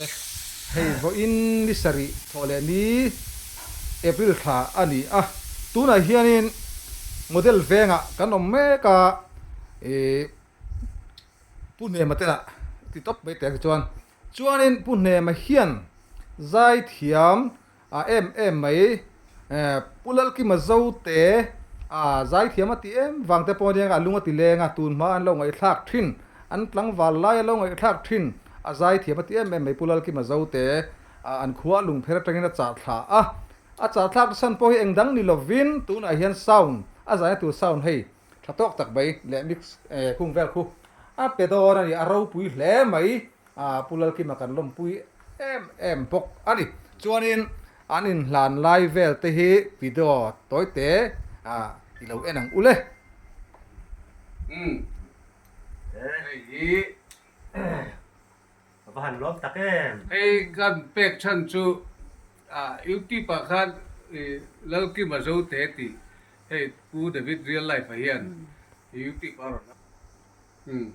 Hei vawiin ni sarih thawh leh ni April thla a ni a, tunah hianin model vengah kan awm mek a, ih Pu Hnema te lah ti tawp mai teh ang chuan chuanin Pu Hnema hian zaithiam A em em mai. Pu Lalkima Zote a zaithiam a ti em vang te pawh aniang a lung a ti leng a, tun hma an lo ngaihthlak thin, an tlangval lai a lo ngaihthlak thin, a zaithiam a ti em em mai Pu Lalkima Zote a an khua lungpher atangin a chah thla a, a chah thlak chhan pawh hi eng dang ni lovin tunah hian sound a zaina tur sound hei tha tawk tak mai leh mix khung vel khu a pe dawn a ni, a ropui hle mai. A Pu Lalkima kan lawmpui em em bawk a ni. Chuanin an inhlan lai vel te hi video tawi te i lo en ang u le. Umm hei hi a va han lawm tak em. Hei kan pek chhan chu YouTube ah khan Lalkima Zote tih hei Pu David Real Life ah hian YouTube a rawn umm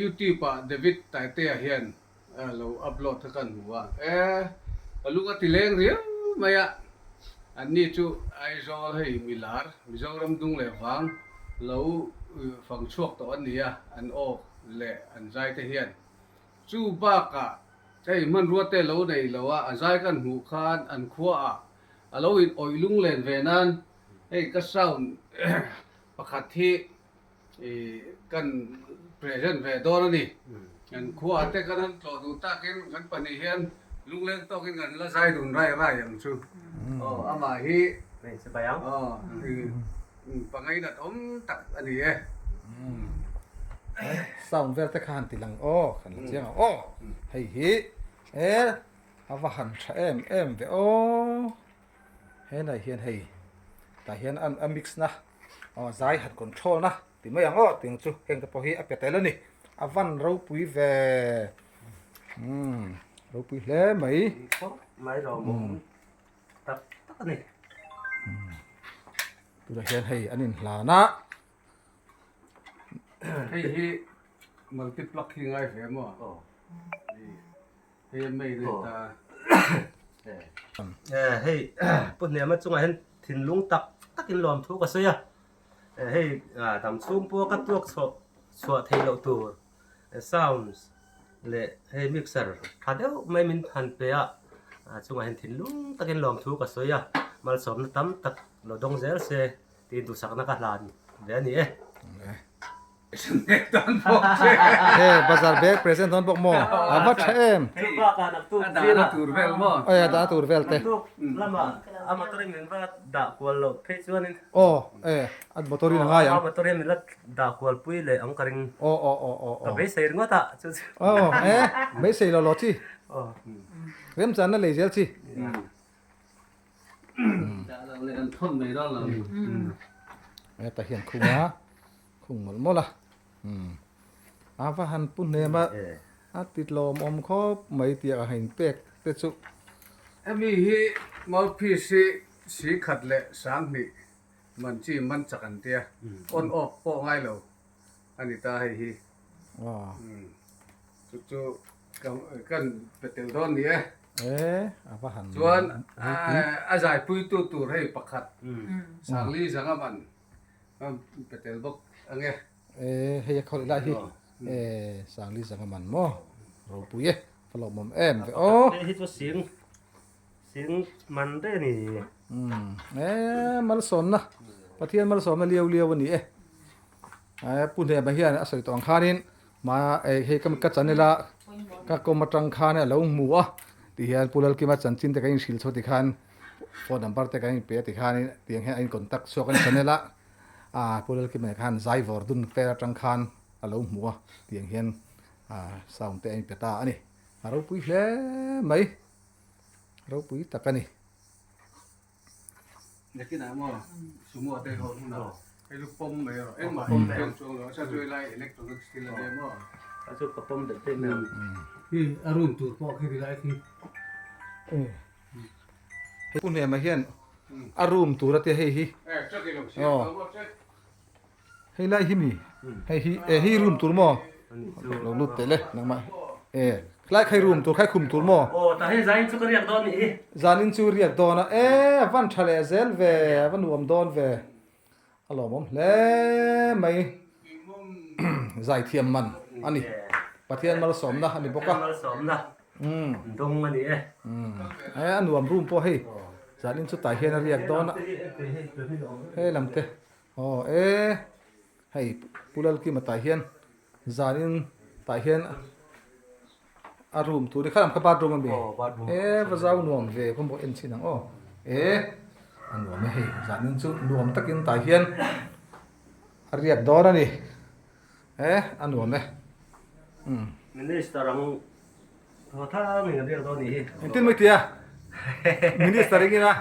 Youtube ah David Taitea hian lo upload kha kan hmu a, e ka lung a ti leng riau mai a, anni chu Aizawl hei milar Mizoram dung leh vang lo fang chhuak tawh an ni a, an aw leh an zai te hian chu bakah hei hmanrua te lo nei lo a, a zai kan hmuh khan an khua ah a lo in awih lung len ve nan hei ka sound pakhat hi Kan present ve dawn a ni. Kan khua te kan han tlawh duh takin kan pahnih hian lungleng tawkin kan la zai dun rai rai ang chu. Aw amah hi aw pangainat awm tak a ni e. Sound vel te kha han ti lang aw, kan la chiang ang aw. Hei hi e a va han tha em em ve aw. Helai hian hei tah hian a mix na. Aw zai han control na ti mai ang aw tiang chu heng te pawh hi a pe tel a ni a van ropui ve umm ropui hle mai mai lo maw tak tak a ni tunah hian hei an inhlan a hei hi multi plug hi ngai ve maw aw Hei a main a ta. Hei Pu Hnema chungah hian thinlung tak takin lawmthu ka sawi a, hei dam chhung pawh ka tuak chhuah chhuah theih loh tur sounds leh hei mixer tha deuh mai min han pe a, chungah hian thinlung takin lawmthu ka sawi a, malsawmna tam tak lo dawng zel se tiin duhsakna ka hlan ve a ni e. He bazar bag present dawn bawk maw? A va tha em? Awi a dah tur vel te. Aw e a motor in a ngai ang. Aw aw aw aw aw. Aw e beisei lo lo chi. Remchanna lei zel chi. Heta hian khung a khung mawlh mawlh a a va han pu hnem a a ti tlawmawm khawp mai tih a han pek te chu. Hemi hi mouthpiece hi si khat leh sanghnih man chi man chak an tia on off pawh ngai lo a ni ta hei hi chu chu kan pe tel dawn ni e. E a va han Chuan a zaipuitu tur hei pakhat Sangli Zanga man pe tel bawk ang e. E hei a khawih lai hi e Sangli Zanga man maw ropui e va lawmawm em ve aw. Hei hi chu sing sing man daih a ni. E malsawmna Pathian malsawmna liau liau a ni e. Pu Hnema hian a sawi tawh ang khanin ma hei ka channel a ka kawm atang khan a lo hmu a ti hian Pu Lalkima chanchin te kan inhrilh chhuah ti khan phone number te kan inpe a ti khanin tiang hian a in contact chhuak a ni channel a ah Pu Lalkima khan Zaivawr dun vel atang khan a lo hmu a tiang hian ah sound te a inpe ta a ni a ropui hle mai ropui tak a ni. Nakinah maw sumo te ho hunah hei chu pawm mai rawh engmah hi pawm chuang lo a chhan chu helai electronics thil a nia maw. A chu ka pawm daih daih mai ang. Hi a room tur pawh khi rilai khi. Pu Hnema hian a room tur a tia hei hi. Hei lai hi mi hei hi e hi room tur maw lo lut teh le nangmah e. Hlai khai room tur khai khum tur maw? Aw tah hian zanin chu ka riak dawn nih hi. Zanin chu riak dawn a, e a van tha leh zel ve, a va nuam dawn ve, a lawmawm hle mai. Zaithiam man a ni, Pathian malsawmna a ni bawk a. Pathian malsawmna dawng a ni e. E a nuam room pawh hei, zanin chu tah hian a riak dawn a, he lam te aw e hei Pu Lalkima tah hian Zanin tah hian a room tur hi khalam kha bathroom ami e va zau nuam ve khaw maw en chhin ang aw e a nuam e hei zanin chu nuam takin tah hian a riak dawn a ni e a nuam e umm. Minister ang thaw thang in a riak dawn nih hi. Engtin mai tia Minister engin a.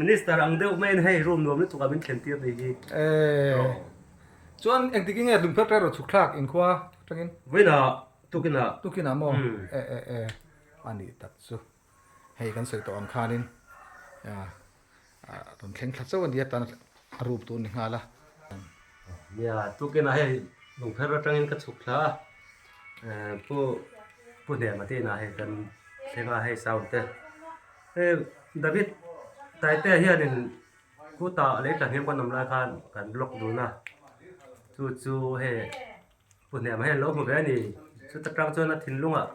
Minister ang deuh maiin hei room nuam lutuk ah min thlen tir nih hi. E. Chuan engtik nge lungpher ṭai rawh chhuk thlak inkhua aṭangin? Vawiinah, tukinah. Tukinah maw? E e e, a nih tak chu. Hei kan sawi tawh ang khanin rawn thleng thla chauh a nia tan a rup tur ni nghal a. Nia, tukinah hei lungpher aṭangin ka chhuk thla a, Pu Pu Hnema te inah hei kan thleng a hei sound te. Hei David Taitea hianin Khutah lei tla hniam kan awm lai khan kan block dun a, chu chu hei pu hniam hian lo hmu ve a ni, chuta tang chuan a thinlungah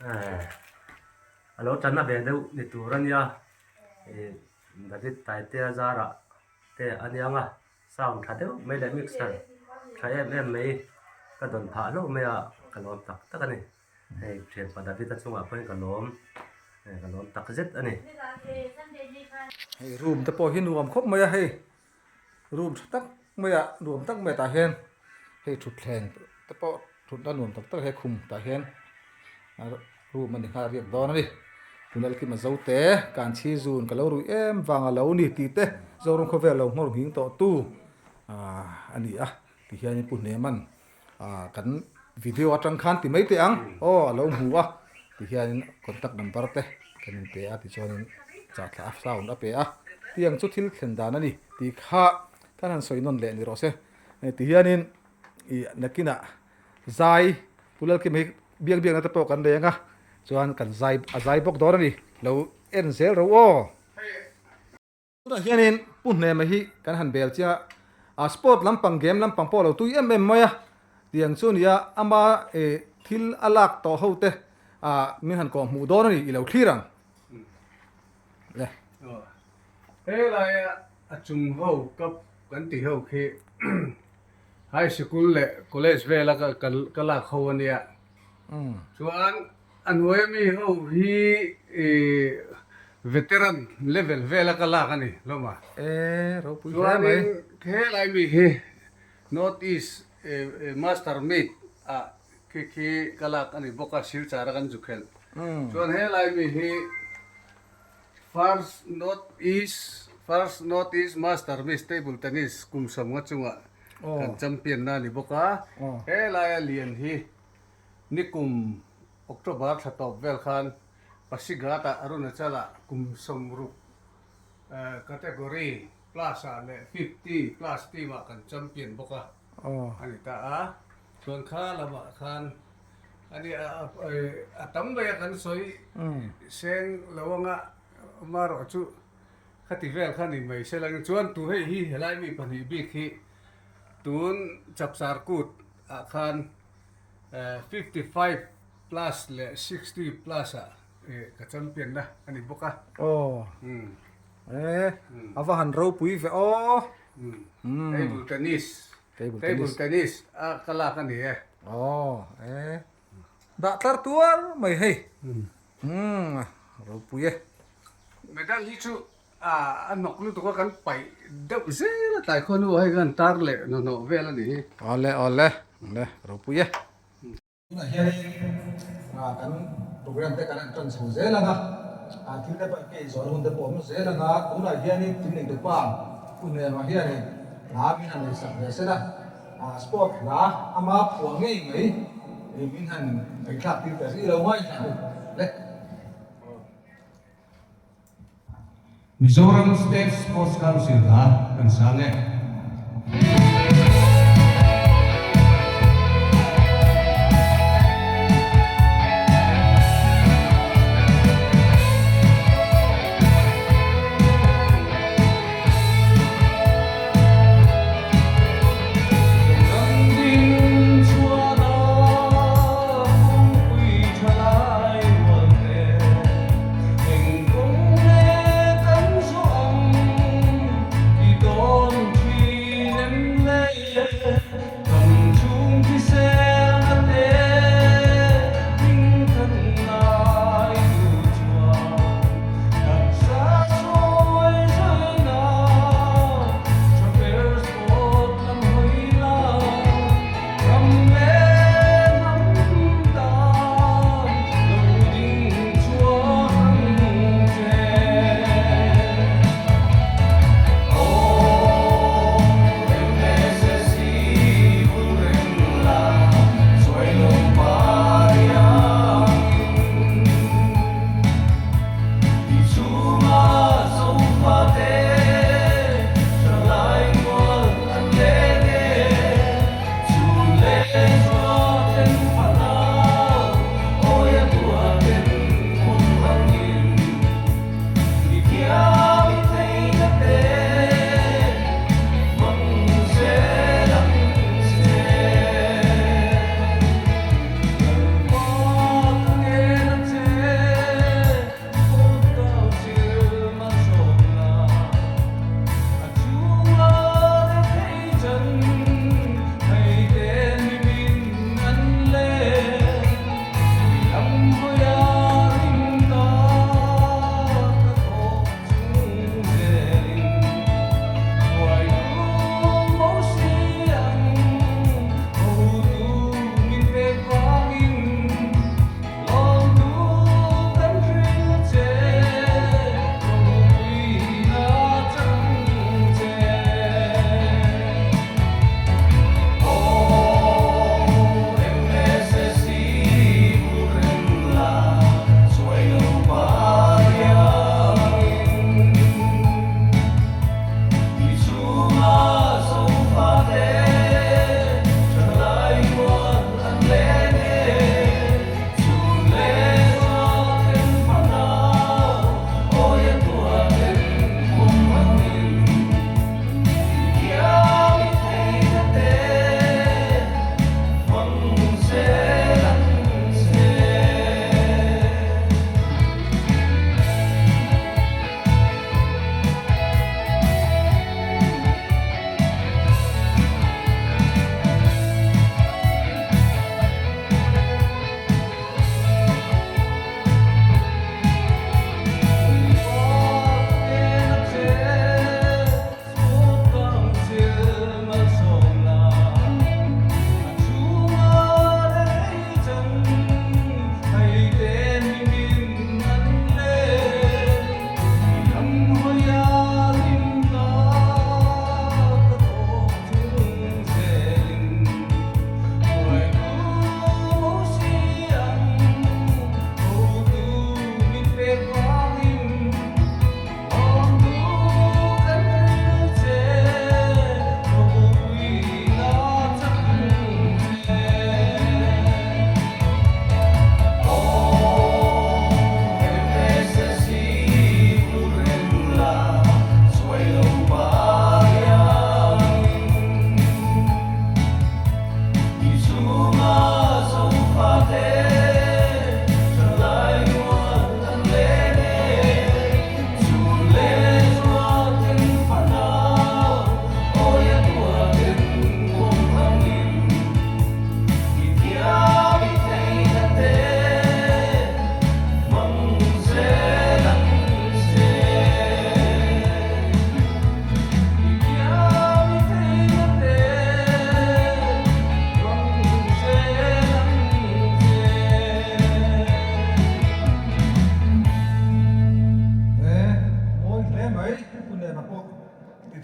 ehh a lo tla na ve deuh ni tur a nia, ih David Taitea zarah te a niang a, sound tha deuh mai leh mixer tha em em mai ka dawn phah hlauh mai a, ka lawm tak tak a ni. Hei thianpa David-a chungah pawhin ka lawm, ka lawm tak zet a ni. Hei room te pawh hi nuam khawp mai a hei room tha tak mai ah nuam tak mai tah hian hei thutthleng te pawh thutna nuam tak tak he khum tah hian room a ni nghal riak dawn a ni tunah kima zo te kanchhi zun ka lo ruih em vang a lo ni tih te Zoram khawvel lo nghawr nghing tawh tu ah a ni a ti hian Pu Hneman Ah kan video atang khan ti mai teh ang aw a lo hmu a tihianin contact number te kan in pe a tichuanin chah thla a sound a pe a tiang chu thil thlen dan a ni tih kha kan han sawi nawn leh ni rawh se tihianin ih nakinah zai Pu Lalkima hi biak biakna te pawh kan nei ang a chuan kan zai a zai bawk dawn a ni lo en zel ro aw. Tunah hianin Pu Hnema hi kan han bel chiang a, a sport lampang game lampang pawh a lo tui em em mai a, tiang chu nia ama thil a lak tawh ho te min han kawh hmuh dawn a ni i lo thlir ang le. Helaia a chung ho cup kan tih ho khi high sikul leh college vela ka lak ho a nia chuan A hnuaia mi ho hi veteran level vela ka lak a ni hlawm a. E ropui hle mai. Chuanin helai mi hi North East Master Meet ah khi khi ka lak a ni bawk a, Silchar a kan zu khelh. Chuan helai mi hi First North East First North East Master Meet Table Tennis kum sawmnga chungah kan champion na a ni bawk a. Helaia lian hi Nikum October thla tawp vel khan Pasighat-ah Arunachal-ah kum 60 category plus-ah leh 50 plus team-ah kan champion bawk a a ni ta a. Chuan kha lamah khan a ni a tam mai a kan sawi seng lo anga amaherawh chu khati vel kha ni mai se lang chuan tu hei hi helai mi pahnih bik hi tun Chapchar Kut ah khan 55 plus leh 60 plus ah ka champion na a ni bawk a. Aw e a va han ropui ve aw. Table tennis table tennis a ka lak a ni e. Aw e dah tlar tuar mai hei ropui e. Medal hi chu A hnawk lutuk a kan paih deuh zel a tlai khuanu ah hei kan tar leh hnahnawh vel a nih hi. Awle awle awle ropui e. Tunah hianin kan program te kan han tan chho zel ang a, thil te pawh ke zawhna hun te pawh a awm zel ang a, tunah hianin thil nei tupa Pu Hnema hianin hla min han leisak ve sela, sport hla ama phuah ngei mai min han ngaihthlak tir ta rih lo mai le. Mizoram State Sports Council hla kan sang e.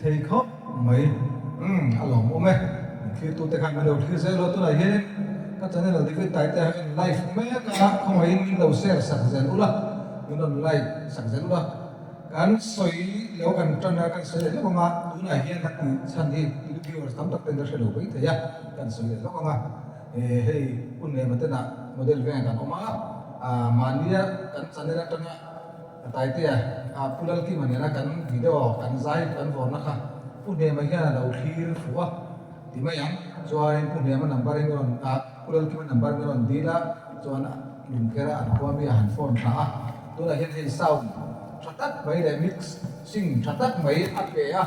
thei khawp mai. Umm a lawmawm e. Min thlirtute khan min lo thlir zel a, tunah hianin ka channel David Taite ah hian live mek a, khawngaihin min lo share sak zel ula, min rawn like sak zel ula. Kan sawi lo kan tan a, kan sawi leh hlauh ang a, tunah hian ka tih chhan hi viewers tam tak ten ka hre lo mai thei a, kan sawi leh hlauh ang a, hei hun leh maten ah model vengah kan awm a, mahnia kan channel atanga Taitea Pu Lalkima nena kan video kan zai kan vawrna kha Pu Hnema hian a lo thlir fuh a ti mai ang, chuanin Pu Hnema number in rawn Pu Lalkima number in rawn dil a, chuan Lungkera an khua mi a han phone thla a, tunah hian hei sound tha tak mai leh mixing tha tak mai a pe a,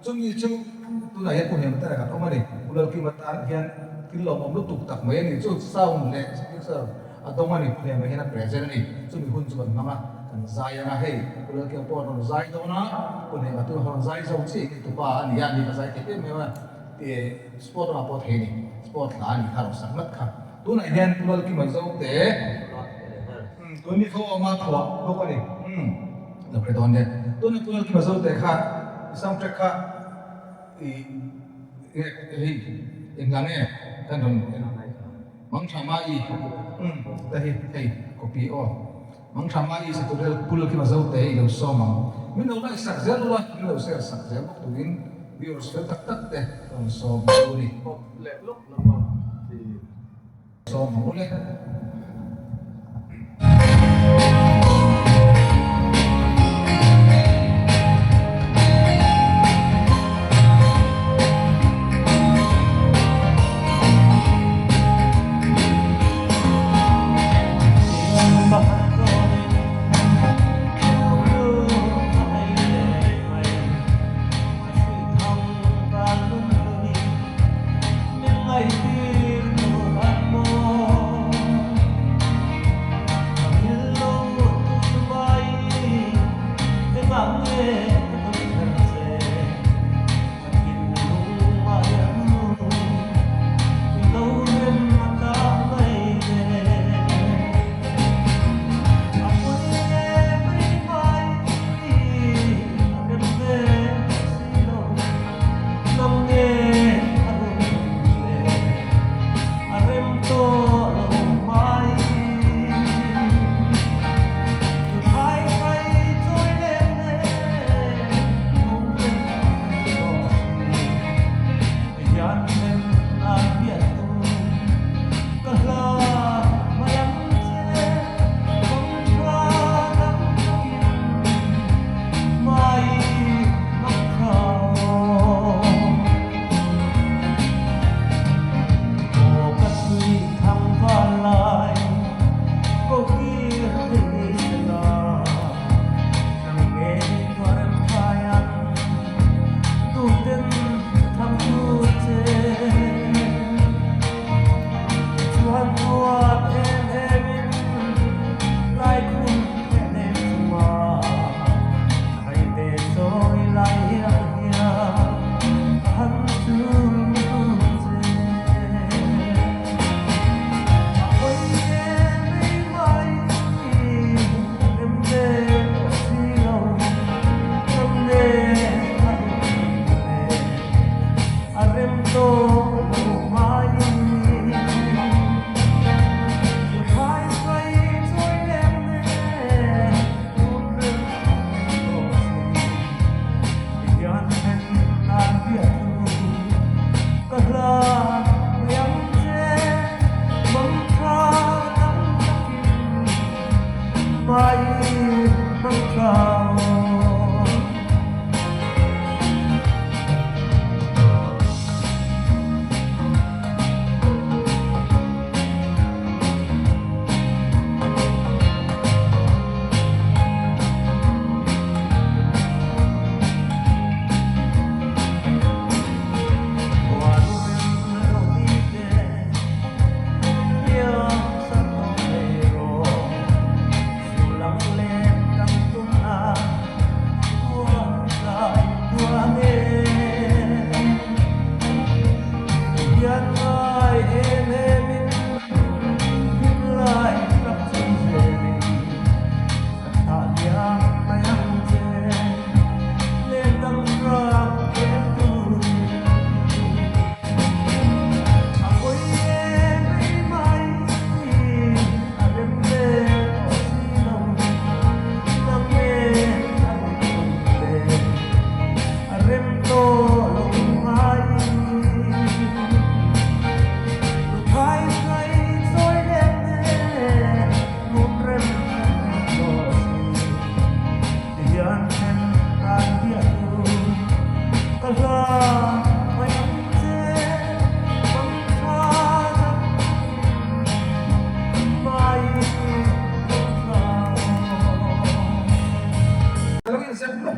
chumi chu tunah hian Pu Hnema tana kan awm a ni, Pu Lalkima tan hian thil lawmawm lutuk tak mai a ni, chu sound leh mixer a dawng a ni, Pu Hnema hian a present a ni, chumi hun chu kan hmang a, kan zai ang a, hei Pu Lalkima pawh a rawn zai dawn a, Pu Hnema tuna rawn zai zo chiah hi tupa a ni a, ni ka zai thei em em a, sport lamah pawh thei a ni, sport hla a ni kha a rawn sak ngat kha. Tunah hian Pu Lalkima Zote tun ni tho awma thuah bawk a ni. Lo hre dawn nia. Tunah Pu Lalkima Zote kha i soundtrack kha i hei engla nge kan rawn Mangtha ma i ta hi hei copy aw. Mangtha ma i satur vel Pu Lalkima Zote i lo sawm ang. Min lo like sak zel ula, min lo share sak zel bawk turin viewers fel tak tak te rawn sawm chu ni. Pawp leh lawk lawk a ti. Sawm ang ule.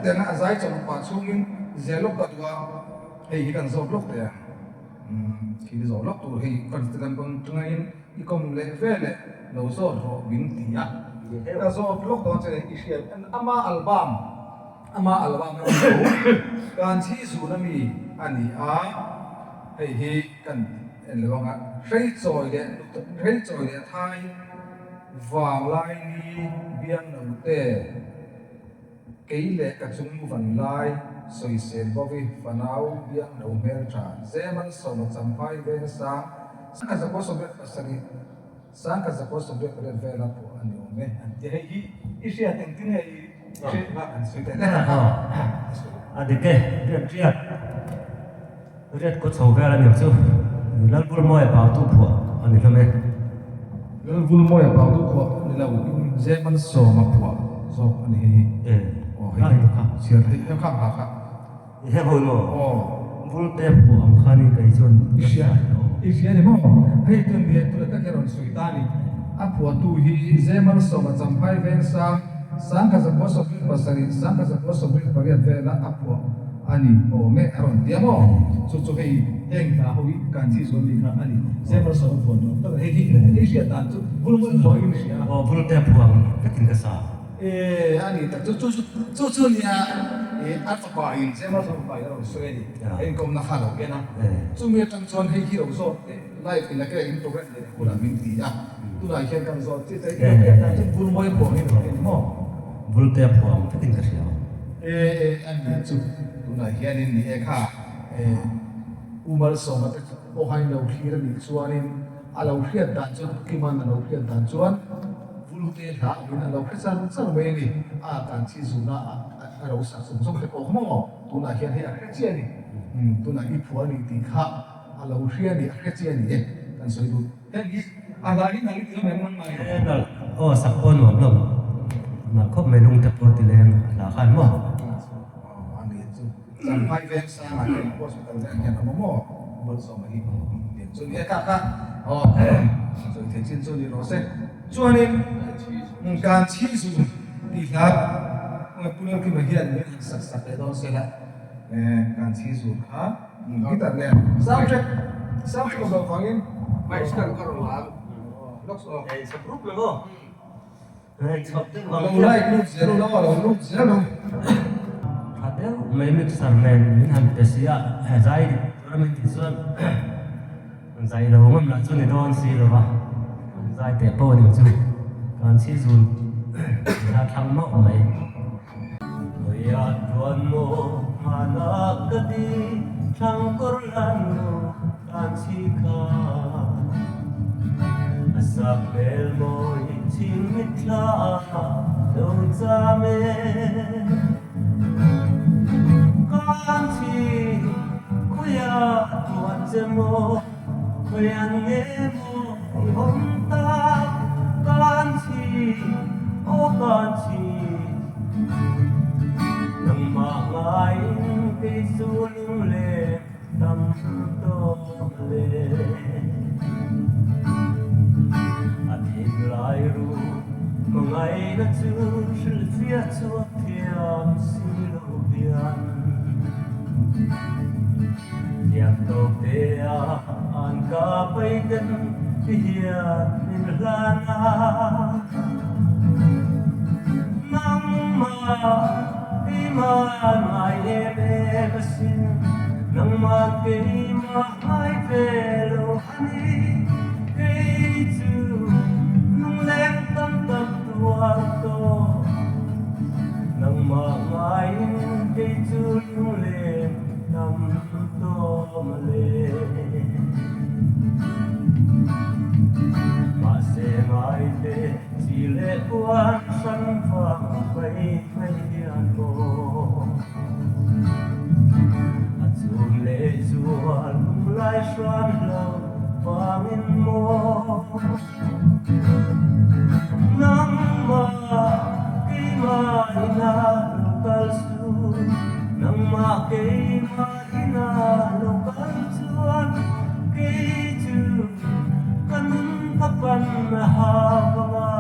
teh ang a, a zai chawlh pah chhungin zel lawk ka duh a, hei hi kan zawt lawk teh ang. Umm thil zawh lawk tur hei kan ti dang pawn tungaiin i kawm leh ve leh lo zawt rawh min ti a, ka zawt lawk dawn che i hriat ama album ama album a ni lo kan chhi zun ami a ni a, hei hi kan en lo anga hreichawi leh hreichawi leh thai vanglai ni biang lo te. Kei leh ka chung van lai sawisel Bovi fanau biang lo hmel tha Zeman sawma champhai veng sang sangkhat zakua 87 sangkhat zakua 78 vela pawh a ni awm e an ti hei hi i hriat engtin nge i hriat kha an sawi teh hle a. A dik e, riat riat riat kaw chho vel a ni ang chu Lalvulmawia Pautu phuah a ni hlawm e. Lalvulmawia Pautu phuah ni lo in Zeman sawma phuah zawk a ni hei hi. Aw hei hi chhiar hei hei kha hla kha. I hre hawi maw? Aw. Vulte phuah ang khan i kei chuan I hria i hria ni maw? Hei chuan nia tuna tak hi a rawn sawi ta a ni. A phuahtu hi Zeman sawma Champhai Vengsang 1977 1978 vela a phuah a ni awm e a rawn ti a maw? Chu chu hei heng hla ho hi kan chhi zual ni kha a ni. Zeman sawma phuah nuam tak a ni. Hei hi hei hriat dan chu Vulmawi phuahin i hria a. Aw Vulte phuang vekin ka sa. E a ni tak chu chu chu chu nia e a fapa in Zema chu fapa in a rawn sawi a ni a inkawmna kha a lo en a chumi atang chuan hei hi lo zawt teh live in a ke in program leh hunah min ti a tunah hian kan zawt chiah chiah i lo hriat dan chu Vulmawi phuang hi a lo en maw? Vulte phuang vekin ka hria. E e a ni chu tunah hianin ni e kha e U Malsawma te pawh khan in lo thlir a nih chuanin a lo hriat dan chuan Pu Kima'n a lo hriat dan chuan Vulte hla angin a lo hre char char mai a ni. A kan chi zuna a lo sak zawng zawng te pawh kha maw tunah hian hei a hre chiah a ni. Tunah i phuah a ni tih kha a lo hria a ni, a hre chiah a ni e kan sawi duh. Heng hi a hla hi nalh i ti hlawm em nang mai? E nalh, aw sak pawh nuam hlawm, nalh khawp mai lung te pawh ti leng a hla khan maw? Aw a ni chu. Champhai veng sangah hian hospital veng hian a awm a maw? Malsawma hi lian chu ni e kha kha aw sawi thei chin chu ni rawh se. Chuanin kan chhi zun tih hla Pu Lalkima hian min han sak sak leh dawn se la kan chhi zun kha guitar nen soundtrack soundtrack awm loh vangin Mic stand ka rawn la ang. Hei chhawp rup lo maw? Lo like lut zel u lo, lo lut zel u. Tha deuh mai mixer nen min han pe si a, he zai dik tura min tih chuan zai lo ngam lah chu ni dawn si lo va, an zai teh pawh ni chu kan chhi zun la thlang mauh mai. Hawia tuan maw hmanah ka di thlang kawr lan maw kan chhi kha A sak hmel mawi chhing mitthla lo cham e Kan chhi khawiah tuan che maw khawian nge maw i awm tak Kan chhi aw kan chhi Nangmah ngaiin kei chu lungleng Tam tawk le a thinlai ru hmangaihna chu hrilhfiah chhuak thiam si lo hian Thiam tawk te a an ka pai ten ti hian min hlan a Nangmah Keimah ngai em em asin, nangmah keimah ngai ve lo a ni. Kei chu lungleng tam tak tuar tawh, nangmah ngaiin kei chu lungleng tam tawh mawle. Mahse ngaite chi leh puan hran vang mai. Mai hian maw a chum leh zual lunglai hran hlo vangin maw Nangmah keimah ina lo kal suh Nangmah keimah ina lo kal chuan kei chu ka nun ka pan a ha vang a.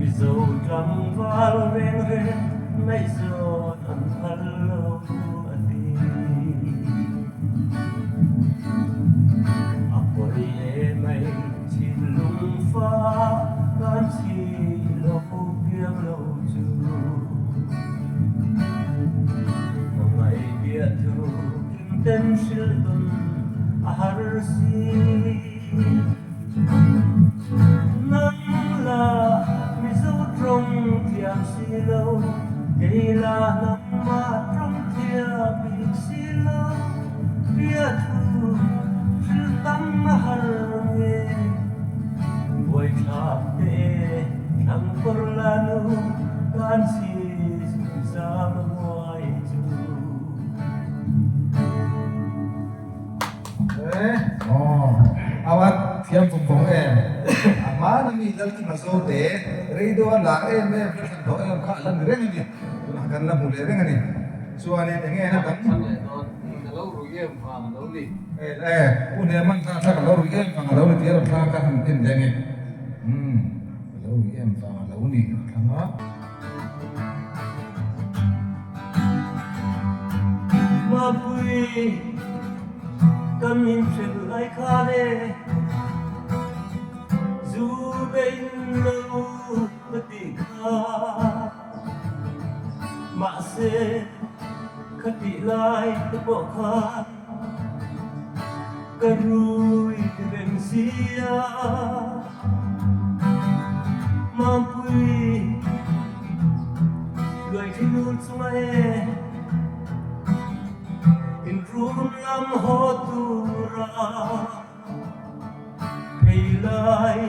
Mizo tlangval reng reng. Ngaihzawn an phal lo a ti. A pawi emai thinlung fa kan chhi lo piang lo chu. Hmangaih thu kim ten hrilh dun a har si. Nang la Mizo tawng thiam si lo, kei la nangmah tawng thiam bik si lo, biathu thil tam a har nge. Buaithlak te thlang kawr la nu kan chhi zam a nguai chu. Aw, a thiam vawng vawng em? A hmana mi Lalkima Zote radio a lar em em, hla thlan tawh em kha a la ni reng a ni. Tunah kan la hmu leh reng a ni. Chuanin eng nge na dang? Chhan leh dawn, ka lo rui em vang a lo ni. E, u Nehman kha thla ka lo rui em vang a lo ni tih a rawn thlang a, ka han en leh nge. Umm, ka lo rui em vang a lo ni a thlang a. Mapui kan inhrilh lai khan e, zu bein lo ka tih kha. Mahse ka tih lai te pawh khan ka rui reng sia. Mampui luai thinur chunga e, inrum lam haw tura phei lai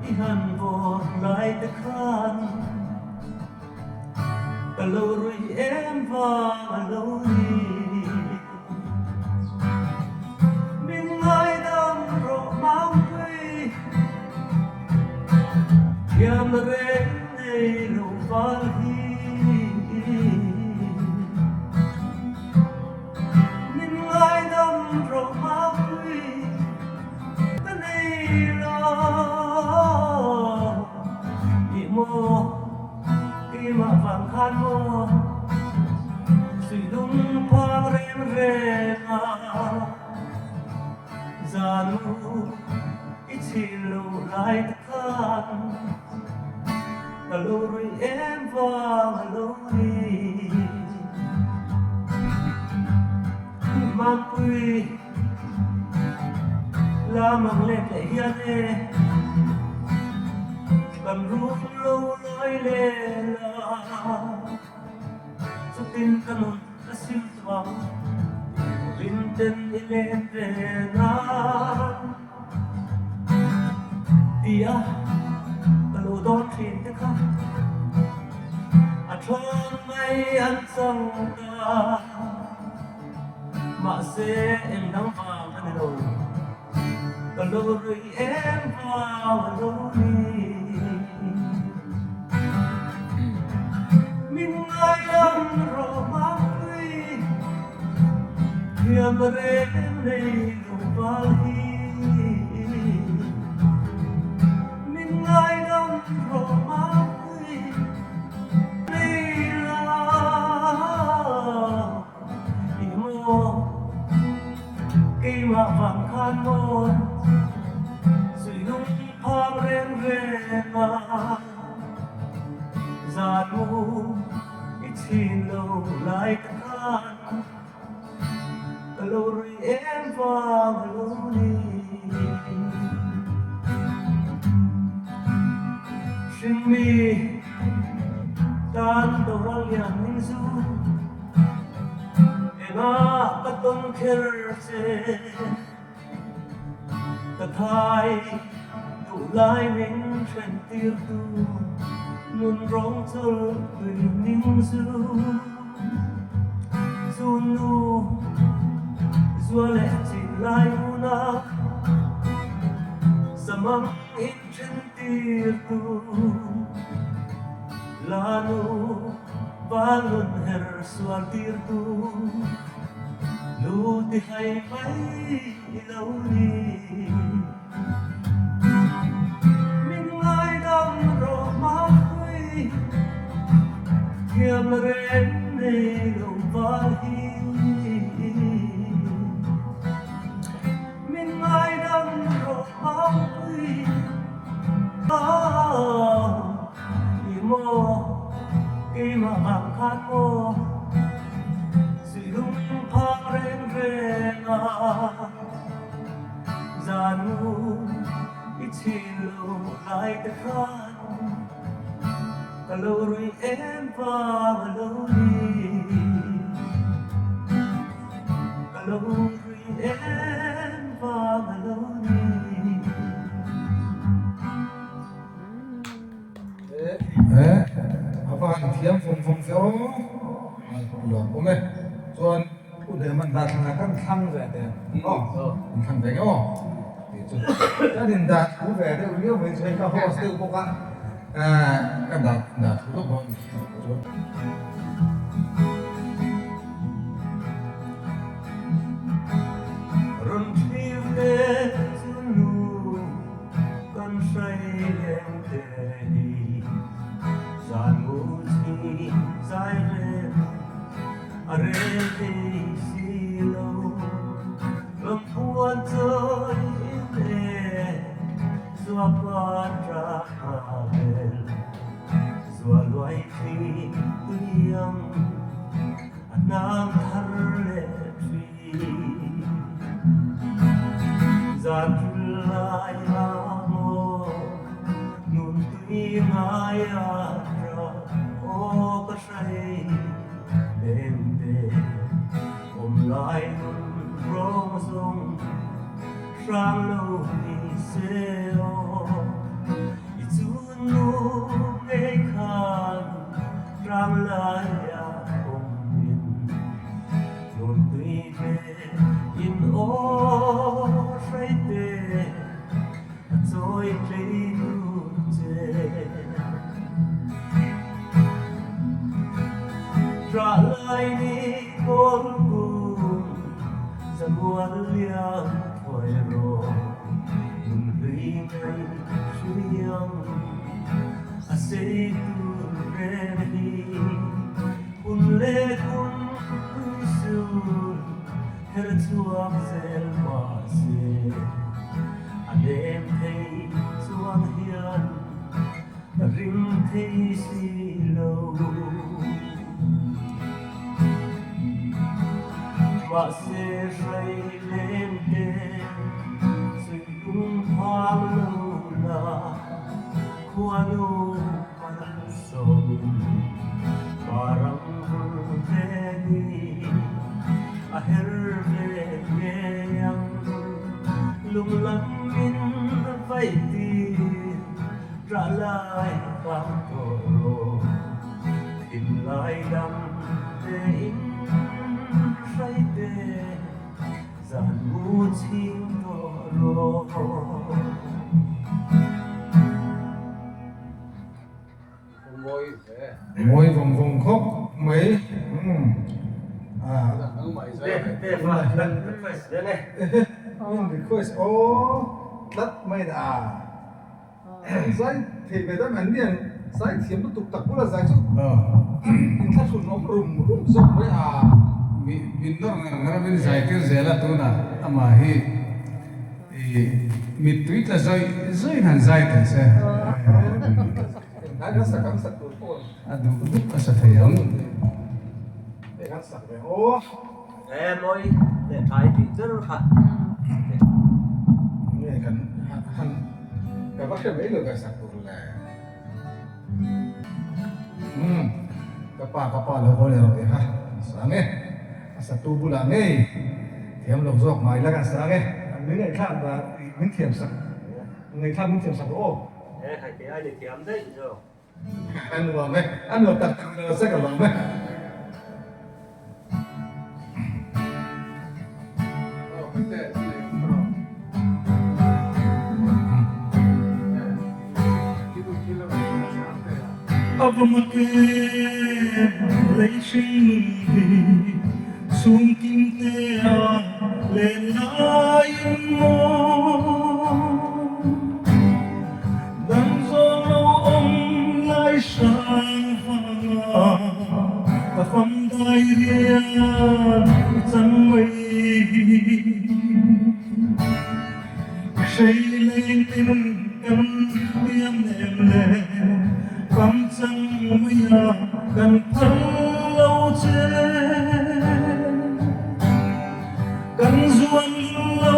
i han vawt lai te khan ka lo rui em vang a lo ni. Min ngaidam rawh Mampui, thiam reng nei lo val hi. Min ngaidam rawh Mampui, ka nei lo ih maw. Keimah vang khan maw suihlung phang reng reng a, zan u i chhin lo lai te khan ka lo rui em vang a lo ni. Mampui la mang let leh hian e, kan rum lo lawi leh la, chutin ka nun ka sim tawh ang, rin ten i let ve nan tia ka lo dawn thin te kha a thawn mai an chang ta. Mahse eng dang vang a ni lo, ka lo rui em vang a lo ni. Min ngaidam rawh Mapui, thiam reng nei lo val hi. Min ngaidam rawh Mapui, nei lo. I maw keimah vang khan maw suihlung phang reng reng a, zan mu i chhin lo lai te khan ka lo rui em vang a lo ni. Hringmi tan doral lian ning zu. Engah ka tawn kher che, ka thai duh lai min then tir tu, nun rawng chawlh tui ning zu. Chu nu zua leh chin lai huna samang in then tir tu, la nu. Balun her sual tirtu lu ti hai mai lo ni. Min ngaidam rawh Mapui, Thiam la reng nei lo val hi Min ngaidam rawh Mangpui I maw keimah vang khan maw Suihlung phang reng reng a Zan u i chhin lo lai te khan Ka lo rui em vang a lo ni Ka lo rui em vang a lo ni. Eh, a va han thiam vawng vawng ve aw, lawm awm e. Chuan U Hneman dah thlang ah kan thlang ve teh ang aw, kan thlang ve nge aw tih chu kan in dah thu ve deuh riau mai chu hei ka host deuh bawk a, ka dah dah thu lawk dawn chu. Rawn thlir te chu nu kan hrai leng te hi zan mu chhi zai reng A rel thei si lo, ram phuan chawi in e, zuapa tra bel, zua luai thi tuiang, a hnam thar leh thi. Zan thul lai la maw, nun tui ngai a tra, aw ka hrai. Lemte awm lai nun rawng zawng hrang lo ni se aw. I chun nu ngei khan hrang laia awm in nun tui ve in aw hrai te a chawi tlei tur che. Rah lai ni kawl kung zamual liam thuai rawh nun hlui ngai hriang a sei tur reng hi hun leh kum tui sur her chhuak zel mahse a nem thei chuang hian Ka ring thei si lo. Mahse hrai lem te suihlung phang lo la, khuanu malsawmin parang vur ve ni a her ve ngei ang. Lunglam min vaih tir. Rah lai vang tawh rawh, thim lai dam te in hrai te, zan mu chhing tawh rawh. Mawi vawng vawng khawp mai. Min request aw tlat mai a. Zai thei ve dang an niang zai thiam lutuk tak bula zai chu inthlahrun awm rum rum zawk mai a. Min nawr ngar ngar a min zai tir zel a tunah amah hi mittui tla zawih zawih han zai thei se. Enghnai kan sak ang sak tur pawh a duh duh a sa thei ang. Hei kan sak ve aw. He mawi leh thai tih ber kha. Nge kan han ka va hre mai lo ka sak tur le. Umm ka pa ka pa lo haw leh rawh tih kha an sang e. A satu bulah ngei thiam lo zawk mai la kan sang e. Min ngaihthlak dan min thiam sak ngaihthlak min thiam sak rawh aw. He khai te ai ni thiam daih zawk. A nuam e, a nuam tak tak lo sek alawm e. Avamate lei hring nun hi chhungkim te a len laiin maw. Dang zawng lo awm lai hrang vanga. Dai rial i chang mai hi. I hrei leng tin kan tiam nem le fam chang mai a kan phal lo che. Kan zuan lo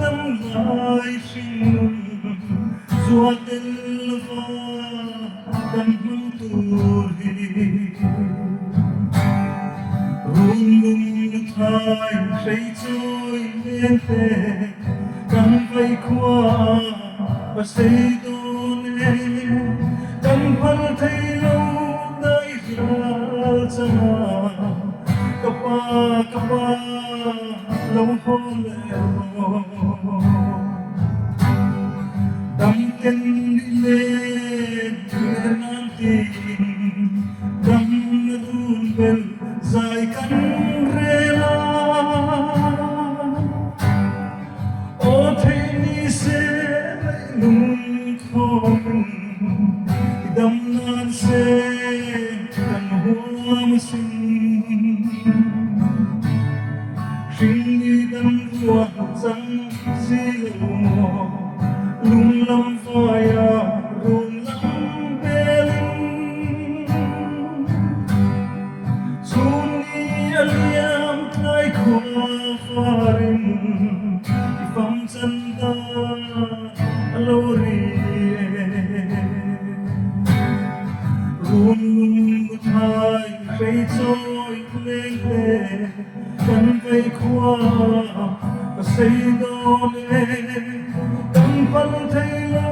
dam lai hringnun zua tel lova kan hmang tur hi. Run lung luthai hrei chawi len te kan vai khua va sei dawn e. Kan phal thei lo dai hral changa ka pa ka pa lo haw leh rawh. Dam ten ni let leh nan tiin dam na dun bel zai kan rel a. Aw theih ni se lung khawmin i dam nan se kan huam asin. Hringni dam ruah chang si lo maw lung lam vaia run lam belin. Chhunni a liam tlai khua farin i fam chan dan a lo ri e. Run lung muthai hrei chawi leng te kan vei khua ka sei dawn e. Kan phal thei lo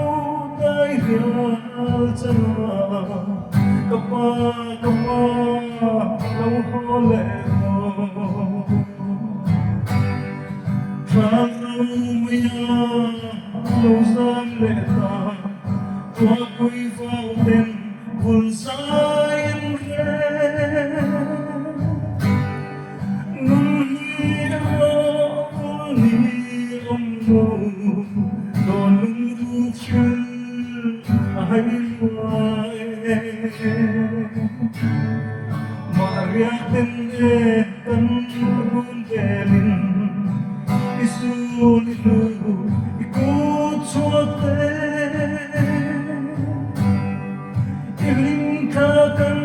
dai rial changa ka pa ka pa lo haw leh rawh. Thla ro mai a lo zam leh ta tuahpui vau ten vul zai an rel. Nun hi erawh vul ni awm lo dawn lungruk hril a hai lua e. Mah riak ten e kan run velin i sul i hlu i kut chhuak te. I hlimthla kan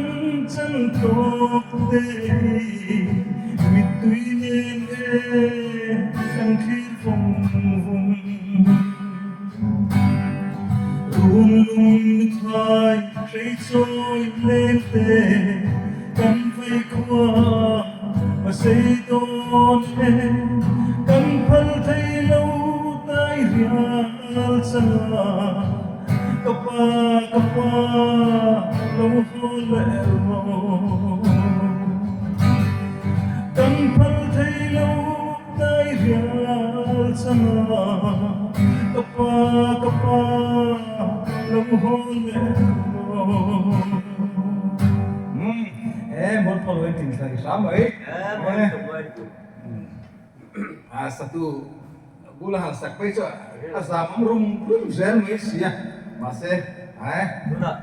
chan tawk te hi mittui nen e kan thlir vawng vawng. Run lung mithlai hrei chawi leng te kan vei khua a sei dawn e. Kan phal thei lo dai rial changa ka pa ka pa lo haw leh rawh. Kan phal thei lo dai rial changa ka pa ka pa lo haw leh rawh. Umm e mualpho lo in tin thla i hram mai. E mualpho lo in tin. A satu bula han sak phei chu a zam awm rum rum zel mai si a, mahse ae. Tunah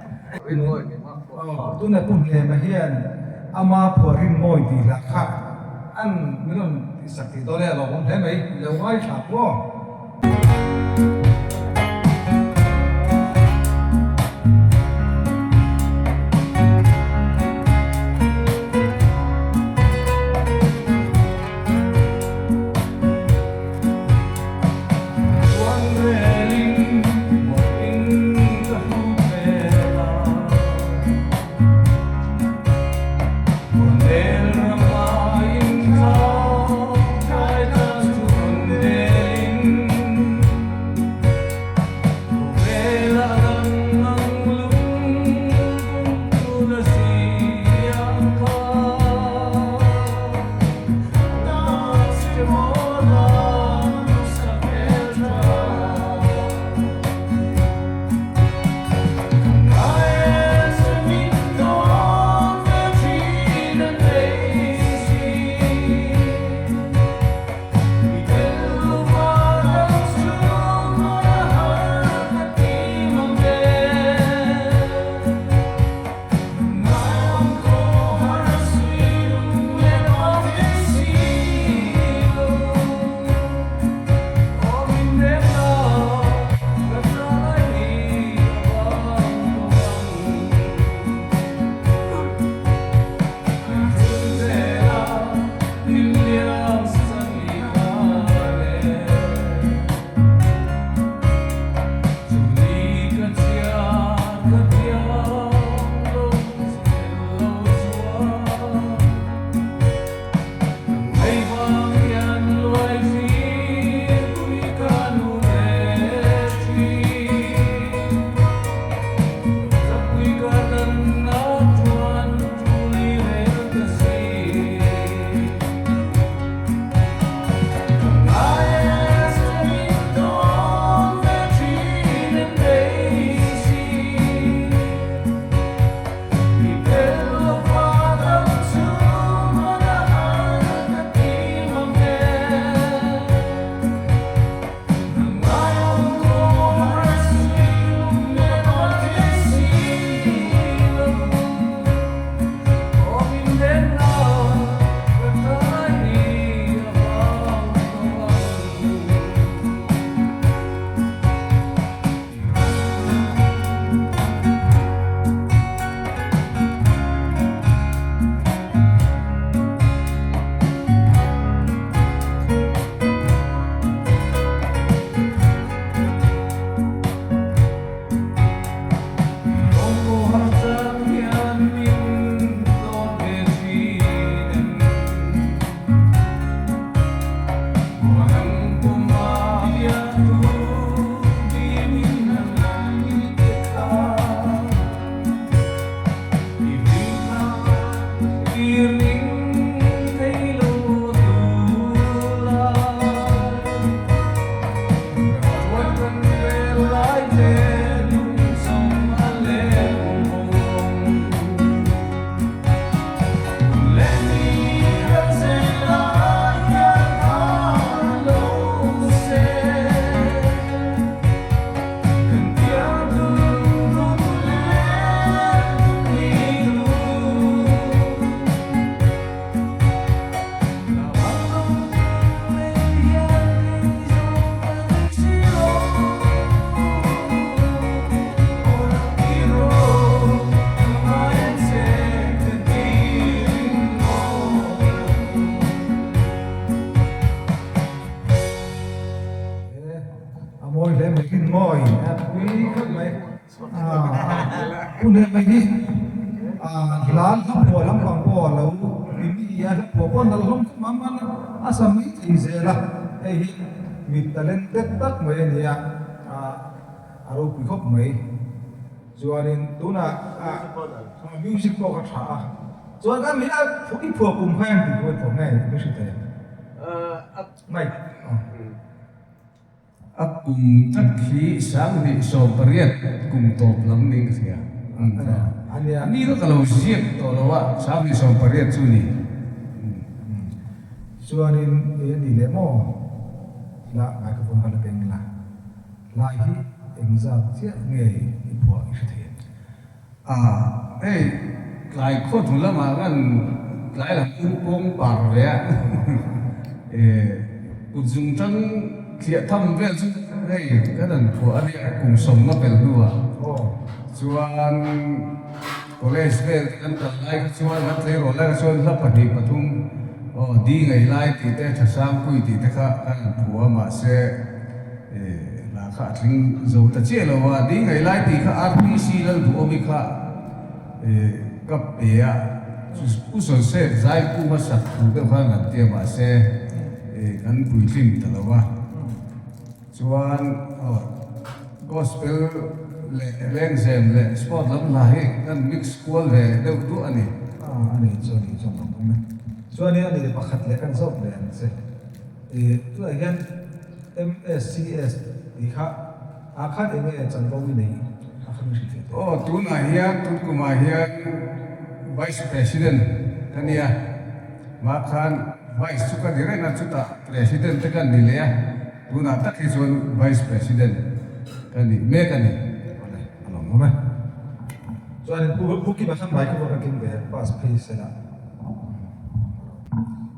Rinmawi tih hma phuah. Aw, tuna Pu Hnema hian ama phuah Rinmawi tih lah kha an min rawn tihsak tih dawn e, a lawmawm hle mai, i lo ngaithla pawh aw. Pu Hnema hi hla hlaphuah lampang pawh a lo ti mi a, hlaphuah pawh nalh hlawm khawp ang a, a sa mai thei zel a, hei hi mi talented tak mai a ni a, a ropui khawp mai. Chuanin tunah music pawh kha tha a, chuan a mi a i phuah kum kha engti pawh i phuah nge i hre thei ang? Mic aw. A kum tak hi 2018 kum tawp lam niin ka hria. Ni kha ka lo ziak tawh lo a, 2018 chu ni. Chuanin i ni leh maw? La microphone kha la keng la, hlai hi engzat chiah nge i phuah i hre thei em? A, hei tlai khaw hnu lamah khan tlai lam um pawng par ve a, e kut zung tang thliah tham vel chu hei kan han phuah a nia kum sawmna pel hnuah chuan college vel te kan kal lai kha chuan kan tleirawl lai kha chuan hla pahnih pathum aw di ngei lai tih te Thasangpui tih te kha kan han phuah a mahse Hla kha a tling zo ta chiah lo a, Ding ngei lai tih kha RPC Lalduhawmi kha ka pe a, Pu Joseph Zaikunga sak thu deuh khan an ti a mahse kan puitlin ta lo a, chuan Gospel leh Lengzem leh Sport lam hla hi kan mix kual ve deuh duah a ni. A ni chu a ni chuan lo awm e. Chuanin a ni pakhat leh kan zawk leh ang che. Tunah hian MSCS tih kha ah khan eng nge chanvo i nei a kha min hrilhfiah teh. Aw, tunah hian tun kumah hian Vice President ka nia, mah khan Vice chu ka ni reng a, chutah President te ka ni leh a, tunah tak hi chuan Vice President ka nih mek a ni. Awle, a lawmawm e. Chuanin Pu Kima khan microphone a keng ve a, pass phei sela.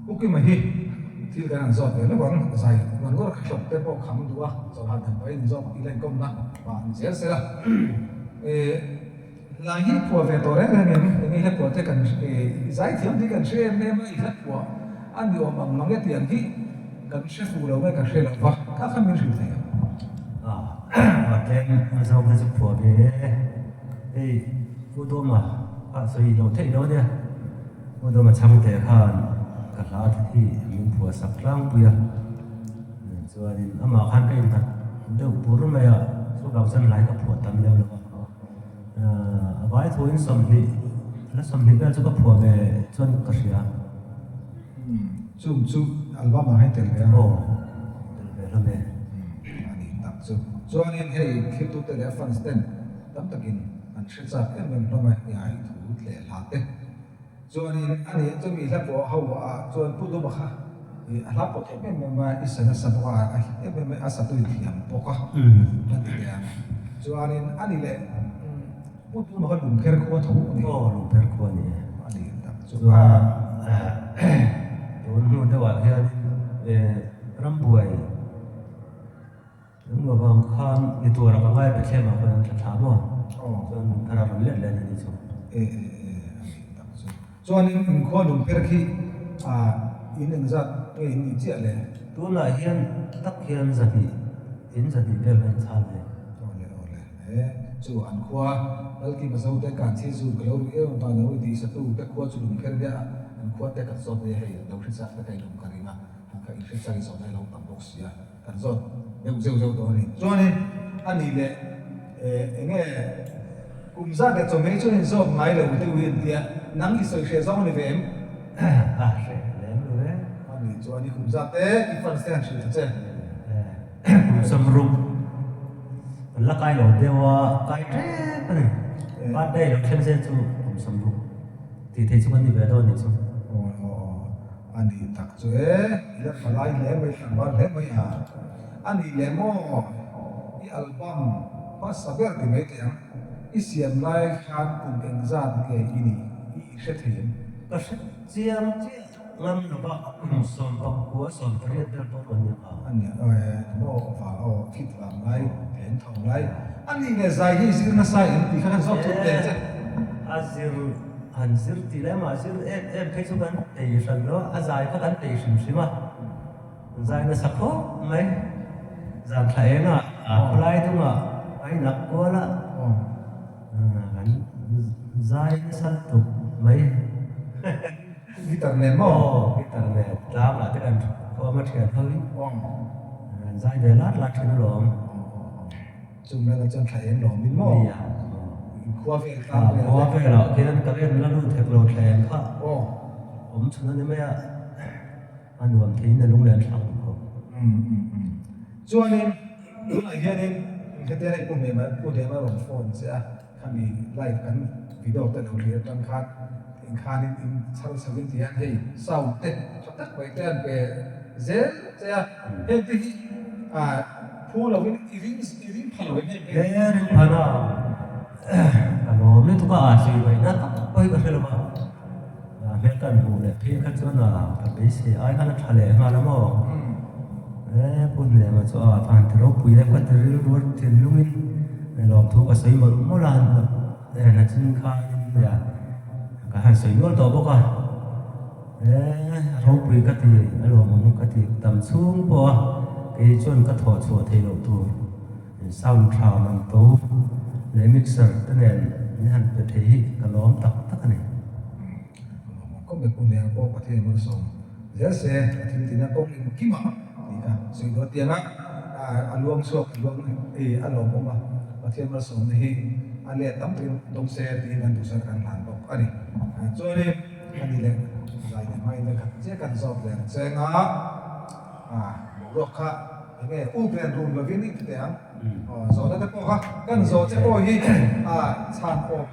Pu Kima hi thil kan han zawt ve lo ang, zai ngawr ngawr kha hlawk te pawh kham duh a, chawlhah dan pahin zawk i la inkawm na pah ni zel sela. Hlai hi phuah ve tawh reng reng em, enge hla phuah te kan zai thiam tih kan hre em em a, i hla phuah a ni awm ang mang e tih ang hi kan hre fuh lo nge kan hre lo va, kha kha min hrilh thei ang. A tlem a zawk te chu phuah ve e, hei Pu Dawma a sawi loh theih lo ania. Pu Dawma Chhangte khan ka hla hi min phuah sak tlangpui a, chuanin amah khan ka innghat deuh bur mai a, chuvang chuan hlai ka phuah tam lem lo a, a vai thuin 20 la 20 vel chu ka phuah ve chuan ka hria. Chung chu album ah hian tel ve a? Aw, tel ve hlawm e. A ni tak chu. Chuanin hei thiltute leh fans ten tam takin an hre chak em em hlawm a, i ai thu tleh hla te. Chuanin a nih chumi hla pawh ho ah chuan Pu Duma kha i a hla pawh thiam em em a, i sa nasa bawk a, a hlim em em a, a satu i thiam bawk a, kan ti leh ang. Chuanin a nih leh Pu Duma kha Lungpher khua tho a ni. Aw, Lungpher khua a ni e. A ni tak chu. Chuan tun hnu deuhah hianin rambuai. Engmaw vang khan ni tura ka ngai Bethlehem ah khan an tla thla maw? Chuan lungpher a rawn let leh a ni chu. E e e a nih tak chu. Chuanin inkhua lungpher khi in engzat nge in nih chiah le? Tunah hian tak hian 200, in 200 vel kha in chhal ve. Awle awle e chu an khua Lalkima Zote kan chhi zun ka lo ruih em em vang lo i tih satu te khua chu lungpher nia an khua te kan zawt nia hei lo hre chak te ka in awm ka ring a, han kha in hre chak i zawhna i lo tam bawk si a. Kan zawt deuh zeuh zeuh tawh a ni. Chuanin a nih leh eng nge kum zat leh chawhmeh chuan in zawt ngai lo deuh hi an tia, nang i sawi hreh zawng a ni ve em? A hreh lem lo e. A nih chuan i kum zat te i fans te han hrilh ta che. Kum 60 kan la kai lo deuh a, kai tep a ni. Birthday lo thleng se chu kum 60 tih theih chu kan ni ve dawn a nih chu. Aw aw aw. A nih tak chu e, i la tha lai hle mai, tlangval hle mai a. A nih leh maw, i album hmasa ber ti mai teh ang, i siam lai khan kum engzat nge i nih i i hre thei em? Ka hre chiang chiah ngam lo va, kum 19, 18 vel pawh ka ni a. A nih e, maw vang aw, thit vang lai, then tho lai. A nih leh zai hi i zir nasa em tih kha kan zawt thut teh che. A zir. Han zir tih leh mah zir em em phei chu kan ei hran lo a, a zai kha kan ei hrim hrim a, zai nasa khawp mai. Zan thla engah a khawlai dungah a inak kual a, kan. zai nasa lutuk mai. Guitar nen maw? Aw, guitar nen tlang ah te kan khawm a thian ho in an zai ve lat lat thin alawm. Chung vel ah chuan thla eng lawm in maw? Nia. Khua vel tlang vel. Khua vel ah khian ka en la lut hek lo thla eng kha awm chhun a ni mai a, a nuam theiin a lunglen thlak khawp. Chuanin tunah hianin hetia hei Pu Hmema Pu Hmema rawn phone che a. Khami live kan video te lo thlir atang khan inkhanin in chhar chho in ti hian hei sound te tha tak mai te an pe zel che a, heng te hi phu lo in i ring i ring pha lo em heng he ring pha na ka lawm lutuk a a zui ngaihna tak pawh hi ka hre lo va, hmel kan hmuh leh phei kha chuan a ka beisei ai khan a tha leh nghal a maw he pu Hnema chu a van ti ropui em ka ti rilru a thinlungin Lawmthu ka sawi mawlh mawlh a, nachin khanin nia ka han sawi nual tawh bawk a, he ropui ka ti a lawmawm ka ti tam chhung pawh a, kei chuan ka thawh chhuah theih loh tur sound tha man to leh mixer te nen min han pe thei hi ka lawm tak tak a ni. Kawng eng eng pawh Pathian malsawm zel se a thil tina kawng engkimah tih kha sawi dawn tianga a luang chhuak a luang ei a lawmawm a, Pathian malsawmna hi a let tam takin dawng se tiin kan duhsak kan hlan bawk a ni. Chuanin a ni leh zai leh hmain vek khat che kan zawt leh ang cheng a, boruak kha enge up nen rum lovin i ti teh ang. Zawhna te pawh kha kan zawh che pawh hi chhan awm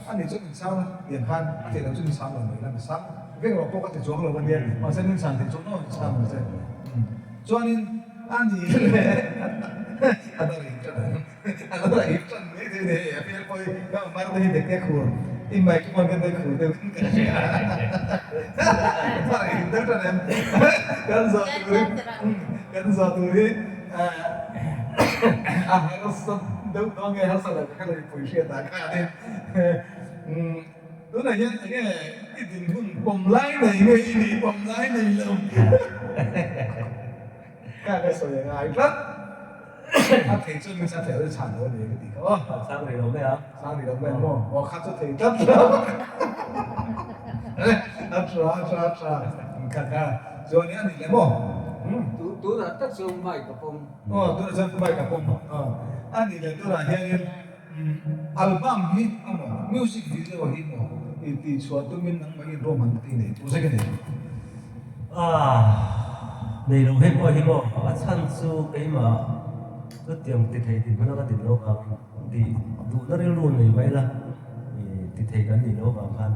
a ni chu min chhang a tiang khan a theih loh chu min chhang lo mai la mi chhang vek rawh pawh ka ti chuang lo a nia mahse min chhan theih chuan aw min chhang ang che chuanin a ni leh a la rih tan ang a la rih tan mai thei ni hei a hmel pawh hi ka mar te hi dekte khur i microphone khan te khur deuh in ka hria a rih deuh tan em kan zawh tur hi kan zawh tur hi. A harsa deuh dawn nge harsa lo ka hre pui hriat ah khanin tunah hian enge i dinhmun pawm lai nei nge i nih pawm lai nei lo kha ka sawi a ngai tlat a thei chuan min chhan thei lo chhan lo a ni ka tih kha aw Sang rih lo mai a sang rih lo mai maw aw kha chu thei tlat lo a tha a tha a tha kha kha chuan a ni leh maw. Tunah tak chuan mic a pawm. Aw tunah chuan mic a pawm. Aw a nih leh tunah hianin album hi emaw music video hi emaw i tih chhuah tumin nangmah in roman te i nei tur zek a ni. Ah nei lo hei pawh hi maw a chhan chu keimah chutiang ti thei tih hmuna ka din loh vangin tih duhna rilru nei mai la ti thei kan nih loh vang khan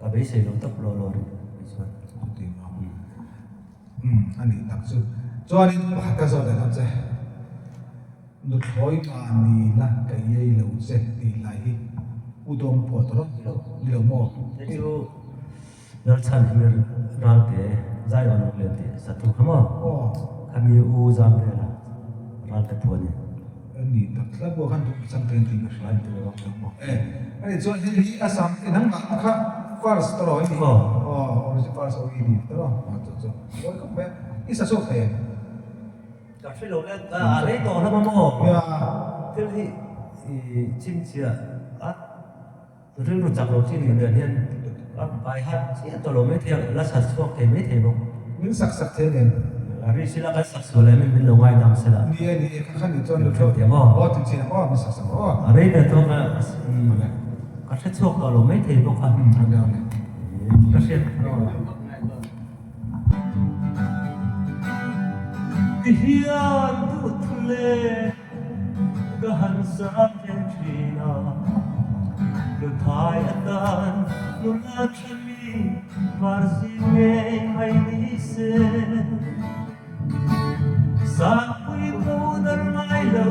ka beisei lo tawp lo lo ri chuan. Umm a nih tak chu. Chuanin pakhat ka zawt leh dawn che. Nuthlawi mahni la ka iai lo che tih lai hi u dawng phuah tawh rawh lo ni lo maw? Hei chu Lalchhan hi Ralte Zaiawn lung lian tih sa thu kha maw? Aw. Khami u zam vela Ralte phuah a ni. A nih tak tlat pawh khan duh chang ten tih ka hria a ni lo maw? E a nih chuan hei hi a sam nangmah kha first tawh i nih aw origin first aw i nih tawh a chu chu mawi khawp mai a i sa chhuak thei em? Ka hre lo le a rei tawh hlawm a maw? Nia. Thil hi i chhinchhiah a rilru chak lo chi nih nen hian a pai hat chiah tawh lo maithei a, la sa chhuak thei maithei bawk. Min sak sak thei nen. A ri sila kan sak sual em min lo ngaidam sela. Ni e ni e kha kha nih chuan lu thlawh thiam aw. Aw ti chin aw min sak sak aw. A rei ve tawk a ka hre chhuak tawh lo maithei bawk a. Awle awle. Ka hriat. Ti hian duh thu le ka han sa ve thin a, Luthai atan nula tha mi var zing ngei mai ni se. Sangpui bo dar ngai lo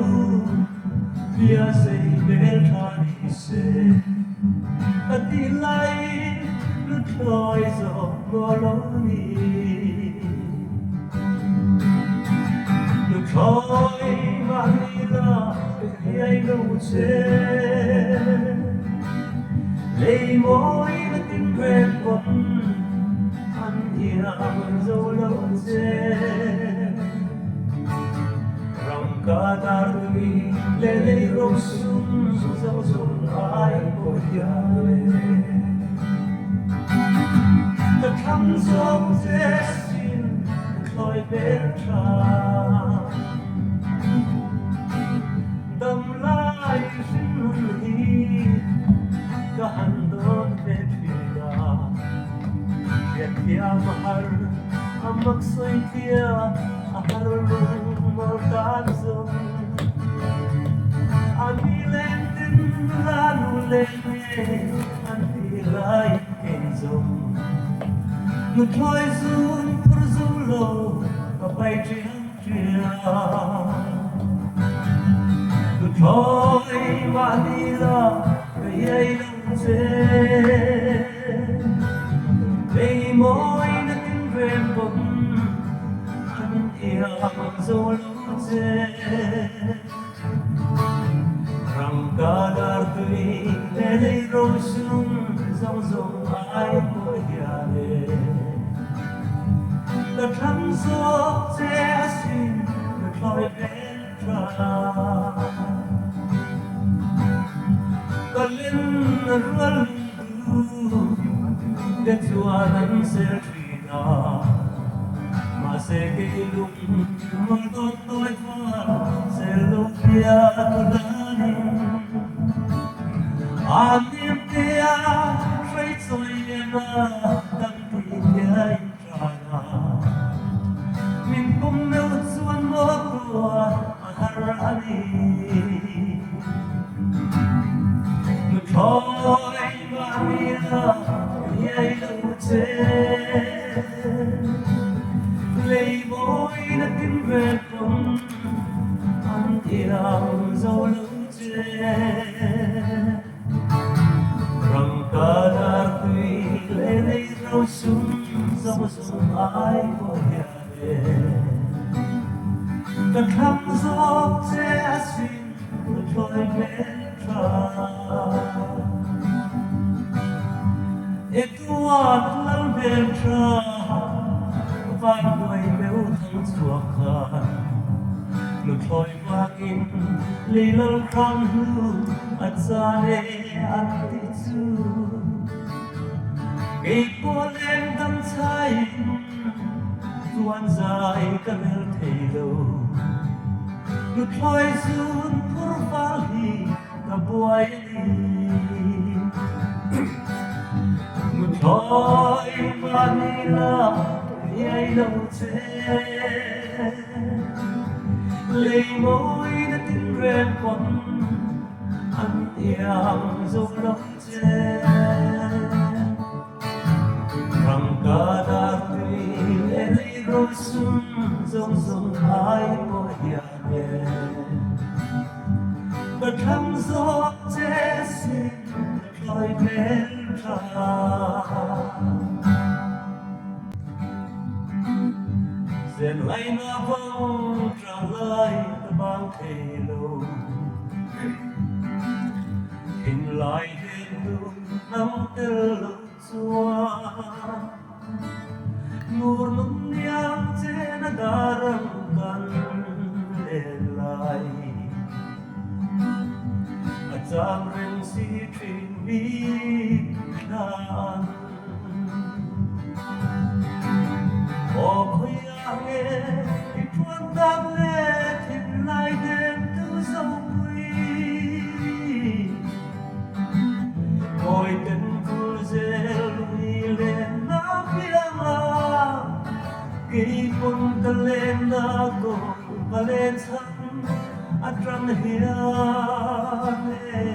bia zei hmel tha ni se. Ka ti laiin luthlawi zawk maw lo ni. Luthlawi mahni la hiai lo che. Lei mawi na tinreng pawn an iang zo lo che. Rangka dar tui leh lei rosum zawng zawng ai pawh hian e. Ka thlang zawk che sin thlawi hmel tha. Dam lai hringnun hi ka han dawn ve thin a. Hriatthiam a har, a mak sawi thia a har lung mawl tan zawng. A ni leng tin la nu leng nge an ti lai kei zawng. Nuthlawi zun phur zo lo ka pai ṭiang ṭiang. Nuthlawi mahni la ka iai lo che. Lei mawi na tinreng bawk an iang zo lo che. Rangka dar tui le lei rosum zawng zawng ai pawh hian e. Ka thlang zawk che asin ka thlawi hmel tha. Ka len rual lungdu te chuan an sel thin a, mahse kei lung mawl dawn tawi chuan sel lo bia thu hlanin a hnim tia hrei chawi lian a dam ti hiain tan a, min pum meuh chuan maw tuah a har a ni. Nuthlawi mahnia iai lo che, lei mawi na tin ve pawn an iang zo lo che. Rangka dar tui leh lei rosum zawng zawng ai pawh hian e. Ka thlang zawk che asin nuthlawi hmel tha. Eduard lal hmel tha van huai meuh thang chhuak khan nuthlawi vangin lei lal hrang hnu a chan e an tih chu. Kei pawh leng dam chhaiin chuan zai ka rel thei lo. Nuthlawi zun phur fal hi ka buai a ni. Nuthlawi mahni la iai lo che. Lei mawi na tinreng pawn an iang zo lo che. Rangka dar tui leh lei rosum zawng zawng ai pawh hian e. Ka thlang zawk che sin ka thlawi hmel tha. Zen laina vang tang lai ka bang thei lo. Thinlai hel tu nang tel lo chuan Ngur nun niang chen a dar ang kan len lai. A chang reng si thin bik hlan. Aw khawiah nge i tuan tak le thinlai den tu zopui. Kawi ten vul zel lui len na piang a, kei pawn ka len na kawng ka len chhan atang hian e.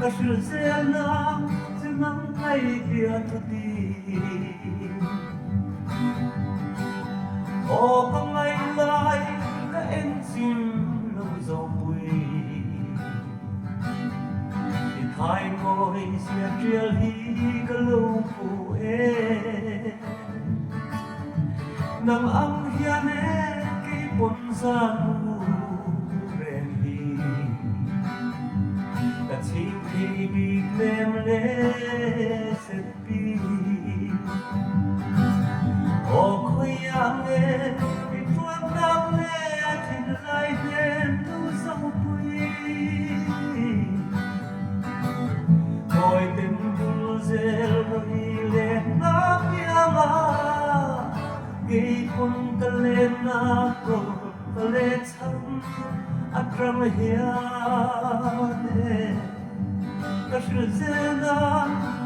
Ka hrilh zel na che nang ngaihbia thu ti. Aw ka ngaih lai ka en chim lo zopui. I thai mawi zia tial hi ka lo hmu e. Nang ang hian e kei pawn zan mu reng hi. Ka chhing thei bik lem le set pi. Aw khawiah nge i tuan tak le thinlai hnen. Ngawi ten bul zel rawh i lenna pianga kei pawn ka lenna kawl ka leh chham atang hian e ka hrilh zela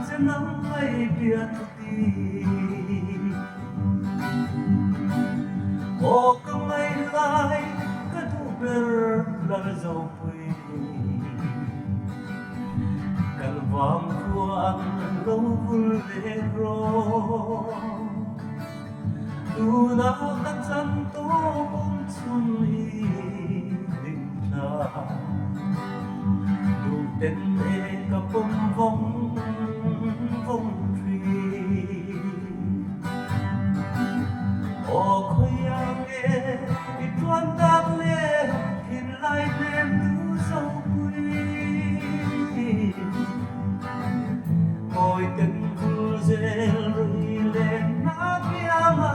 che nang mai bia thu ti. Aw ka ngaih lai ka duh ber lal zopui. Kan vang khua an lo vul leh rawh. Tunah ka chan tawp awm chhun i lim hla. Duh ten e ka pawm vawng vawng thin. Aw khawiah nge i tuan tak le thinlai hnem tu zopui. Ngawi ten vul zel rui len na pianga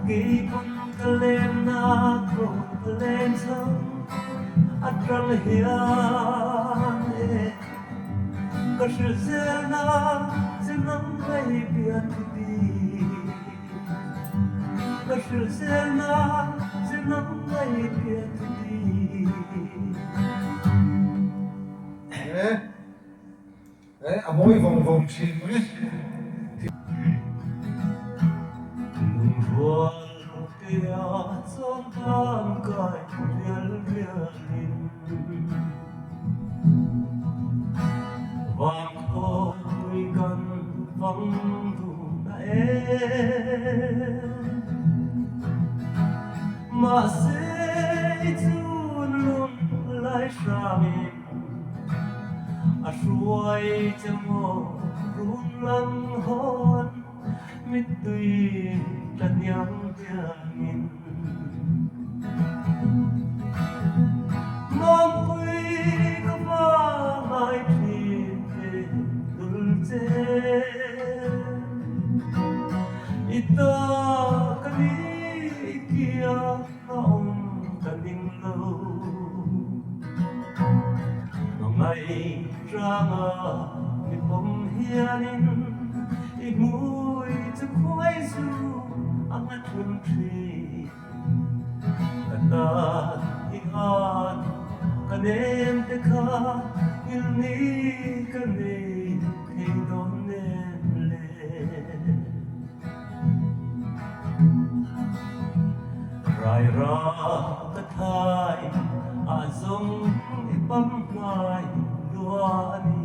kei pawn ka len na thaw ka len chang atang hian e ka hrilh zel na che nang mai pian thu ti. Ka hrilh zel na che nang mai pian thu ti. E, a mawi vawng vawng thin mai. Lungrual tea chuan tan kai rial rialin Van khawi kan vang dun a em. Mahse i chun lung lai hrangin A hruai che maw run lam hawn mittui tla hniam hniamin. Mawmpui ka va ngai thin ve dul che. I ta ka ni i kia a awm ka ning lo. Hmangaih tlanga mi pawm hianin i hmui chu khuai zu ang a thlun thin. Ka tan i han ka nem te kha ngilni ka nei thei dawn nem le. Rai ra ka thai a zawng i pam hnai lua a ni.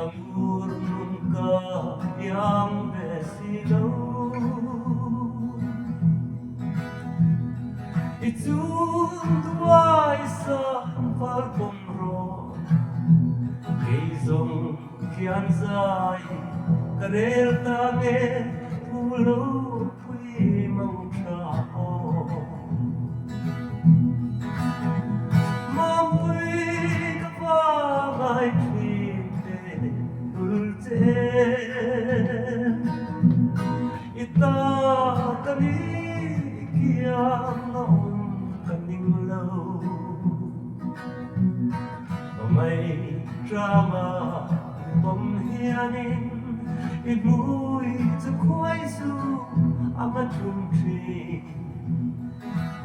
A ngur nun ka iang ve si lo. I chun duai sa val pawm rawh kei zawng Khian zai ka rel ta nge thu lo pui mang tha aw. Mampui ka va ngai thin te dul che i ta ka ni i kiang a awm ka ning lo. Mai tlanga pawm hianin i hmui chu khuai zu ang a thlum thin.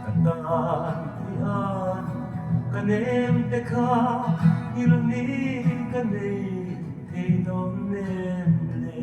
Ka tan hian ka nem te kha ngilni ka nei thei dawn nem le.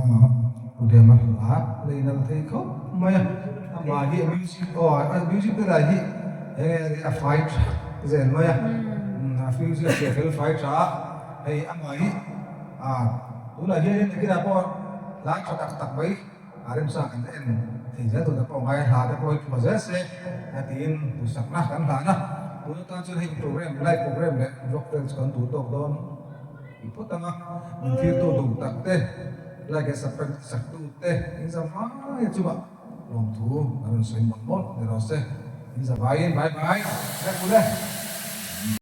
kha Pu Dema hla lei nal thei khawp mai a, amah hi a music aw a music te lah hi enge a fai tha zel mai a, a music a fiah fel fai tha a, hei amah hi ah tunah hianin nakinah pawh hla tha tak tak mai a remsa kan en thei zel tur te pawh ngai a, hla te pawh hi phuah zel se a tiin duhsakna kan hlan a, tun atan chuan hei program live program leh vlog vel chu kan duh tawk dawn. Tih phawt anga min thirtu duh tak te, like leh subscribe sak tu te in za vai chungah lawmthu kan rawn sawi mawlh mawlh ni rawh se. In za vaiin bye bye. Rek u le.